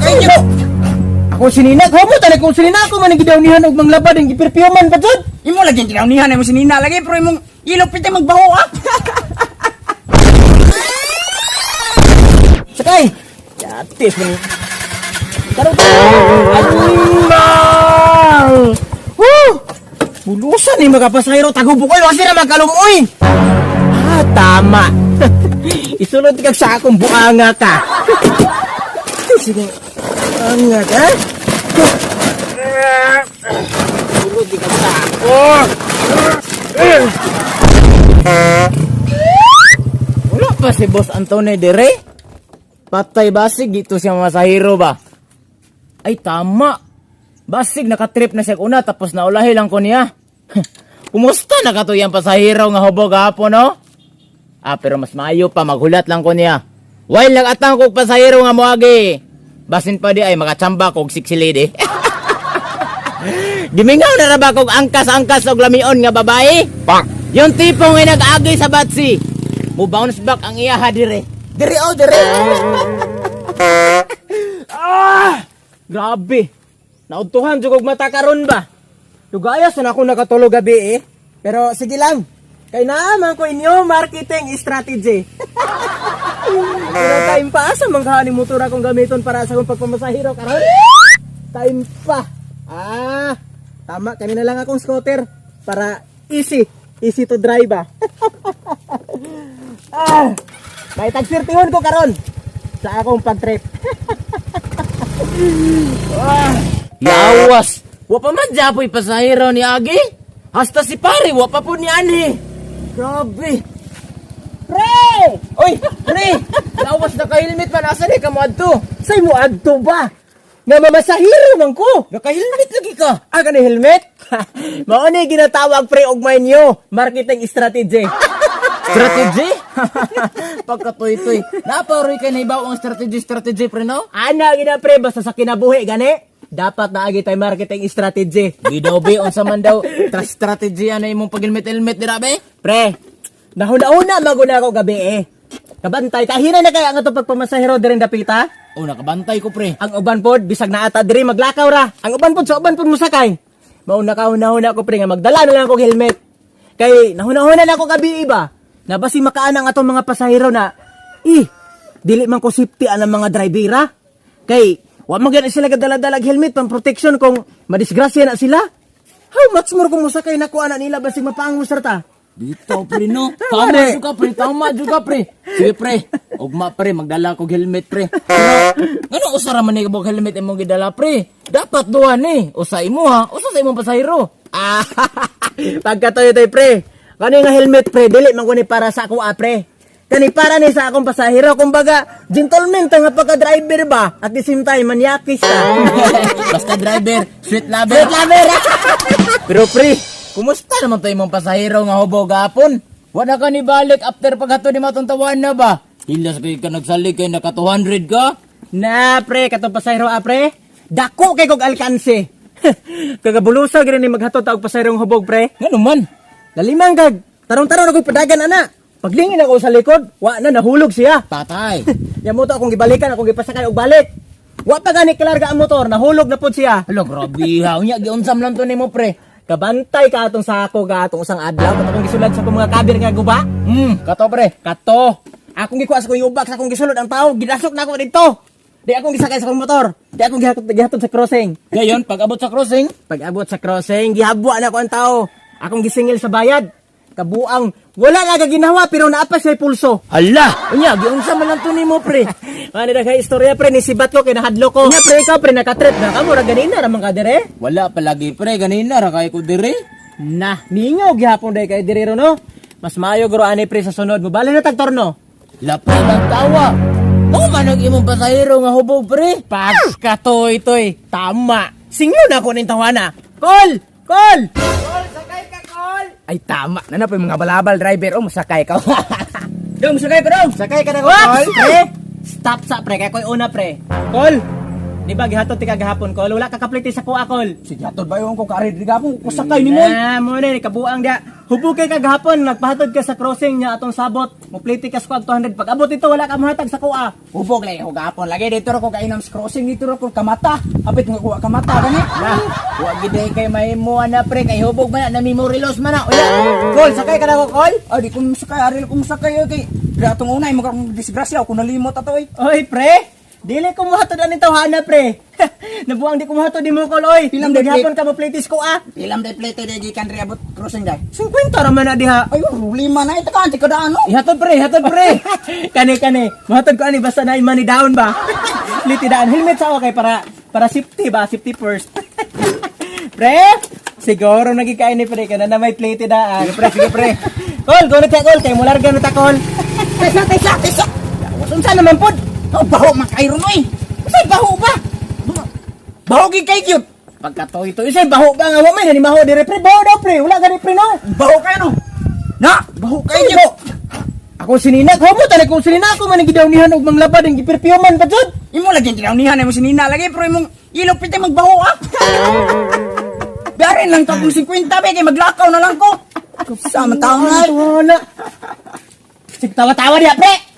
Kay niyo. Ako sinina, ko mo tali kung sinina ako man gidawnihan og manglabad ang gipirpiyuman pa jud. Imo lagi ang ginawnihan imo sinina lagi pero imong ilok pite magbaho ah. Sakay. Yatis man. Tarong Animal. Woo! Bulusan ni mga pasahero tagubok oy, wasi na magkalumoy. Ah, tama. Isulod kag sa akong buanga ka. Sige. Buanga ka. Sulod kag sa ako. Wala pa si Boss Antonio dire. Patay basig dito siya masahiro ba? Ay tama. Basig nakatrip na siya una tapos naulahi lang ko niya. Kumusta na kato yang pasahero nga hubog hapon no? Ah, pero mas maayo pa maghulat lang ko niya. While nagatang kog pasahero nga moagi. Basin pa di ay makachamba kog sexy lady. Gimingaw na ra ba kog angkas-angkas og lamion nga babae? Pak. Yung tipong ay nag-agi sa batsi. Mo bounce back ang iyaha dire. Dire oh, dire. Ah! Grabe. Naudtuhan jud og mata karon ba? Lugaya sa ako nakatulog gabi eh. Pero sige lang. Kay naaman ko inyo marketing strategy. Pero time pa asa man kaha ni motor akong gamiton para sa akong pagpamasahero karon. Time pa. Ah, tama kani na lang akong scooter para easy, easy to drive ah. Ah, may tagsirtihon ko karon sa akong pagtrip. Yawas. Wa pa man japoy pasahero ni Agi. Hasta si pare wa pa po ni anhi. Grabe. Pre! Oy, pre. Yawas na ka-helmet man asa ni ka mo adto? Say mo adto ba? Nga mamasahero man ko. Naka-helmet lagi ka. Ah, kani helmet? Mao ni ginatawag pre og nyo, marketing strategy. Strategy? Pagkatuy-tuy. Naparoy kay naibaw ang strategy strategy pre no? Ana gina pre basta sa kinabuhi gani. Dapat naagi tay marketing strategy. Di daw be unsa man daw trust strategy ana imong pag-helmet-helmet dira be? Pre, nahuna-una maguna ako gabi eh. Kabantay, kahina na kaya ang atong pagpamasahero diri dapita. Oh, nakabantay ko pre. Ang uban pod bisag naata diri maglakaw ra. Ang uban pod sa uban pod mosakay. Mao na kahuna-huna ko pre nga magdala na lang akong helmet. Kay nahuna-huna na ako gabi iba. Nabasi makaana ang atong mga pasahero na eh dili man ko safety ang mga drivera. Kay wa man gyud sila gadala-dala og helmet pang protection kung madisgrasya na sila. How much more kung mosakay nako ana nila basig mapaangos ra ta. Dito pre no. Tama Tama di. juga pre, tama juga pre. Sige pre, ugma pre magdala kog helmet pre. Pero ngano usa ra man ni kabog helmet imong gidala pre? Dapat duha ni, usa imo ha, usa sa imong pasahero. Ah, pagkatoyo toy pre. Kani nga helmet pre, dili man ko ni para sa ako ah, pre. Kani para ni sa akong pasahero, kumbaga gentleman ta nga pagka-driver ba? At the same time manyakis ta. Basta driver, sweet lover. Sweet lover. Pero pre, kumusta naman to imong pasahero nga hubog gapon? Wala ka ni balik after paghato ni matong tawahan na ba? Hilas kay ka nagsalig kay naka 200 ka? Na pre, katong pasahero ah, pre. Dako kay kog alkanse. Kagabulusa gid ni maghatod ta og pasaherong hubog pre. Ngano man? Lalimang kag tarong-tarong ako padagan ana. Paglingin ako sa likod, wa na nahulog siya. Patay. Yan mo to akong gibalikan, akong gipasakay og balik. Wa pa gani kalarga ang motor, nahulog na pod siya. Hala, grabe ha. Unya, giunsam lang to nimo pre. Kabantay ka atong sako ka atong usang adlaw katong akong gisulad sa akong mga kabir nga guba. Kato pre. Kato. Akong gikuha sa akong yubak sa akong gisulod ang tao, gidasok na ako dito. Di akong gisakay sa akong motor. Di akong gihatod gihatod sa crossing. Gayon, pag abot sa crossing, Pag abot sa crossing, gihabwa na ako ang tao. Akong gisingil sa bayad. Kabuang wala na ginawa pero naa pa siya pulso. hala, unya, giunsa man lang to nimo pre. Ano na kay istorya pre ni sibat ko kay nahadlok ko. Nya pre ikaw pre nakatrip na ka mura ganina ra man ka dire. Wala palagi pre, ganina ra kay ko dire. Na, mingaw gihapon day kay dire no. Mas maayo guro ani pre sa sunod mo. Bali na tag torno. La pre, tawa. O man ang imong pasahero nga hubog pre. Pagkatoy toy, tama. Singlo na ako ning tawana. Kol! Kol! Kol, sakay ka kol. Ay tama, na na pa yung mga balabal driver, oh masakay ka. Dong, sakay ko dong. Sakay ka na kol. Pre, stop sa pre kay koy una pre. Kol. Di ba gihatod ti kagahapon, Kol? Wala ka kaplite sa kuha, Kol. Sige, hatod ba yung ko kaari diri gapon ko sakay nimo. Na, mo na ni kabuang dia. Hubog kay kagahapon, nagpahatod ka sa crossing niya atong sabot. Muplite ka sa kuha 200. Pag abot ito, wala ka mohatag sa kuha. Hubog lay hugapon lagi dito ra ko kainom sa crossing dito ra ko kamata. Apit nga kuha kamata gani. Na, wa gid ay kay mahimo ana pre kay hubog man na, na memory loss man na. Uya, Kol, sakay ka na ko, Kol. Ay di ko sakay ari ko sakay oy, kay diri atong unay mo akong disgrasya ako nalimot ato oy. Oy, pre. Dili ko mohatod ani tawhana, pre. Nabuang di ko mohatod nimo, Kol, oy. Pilam day, Gihapon ka moplite sa kuha. Ilam day plate day gikan diri abot crossing day. 50 ra man na diha. Ay, problema na ito ka, anti kadaan no. Ihatod pre, ihatod pre. Kani kani, mahatod ko ani basta na money down ba. Liti daan helmet sa okay para para safety ba, safety first. Pre, siguro nagikain ni pre kana na may plate daan. Sige pre, sige pre. Kol, go na ta kol, kay mularga na ta kol. Tesa, tesa, tesa. Unsa naman pod? Oh, baho man kay ron oy. Usay baho ba? Baho gid kay cute. Pagkatoy to, isay baho ba nga wa may nanimaho dire pre, baho daw pre, wala gani pre no. Baho kayo no. Na, baho kay Ay, cute. Ako sininag, homo tali kung sinina ako man gidawnihan og manglabad ang gipirpiyuman pa jud. Imo lagi tinawnihan mo sinina lagi pero imong ilok piti magbaho ah. Biyarin lang to kung 50 be kay maglakaw na lang ko. Sa man taon na. Wala. Sige tawa-tawa diha pre.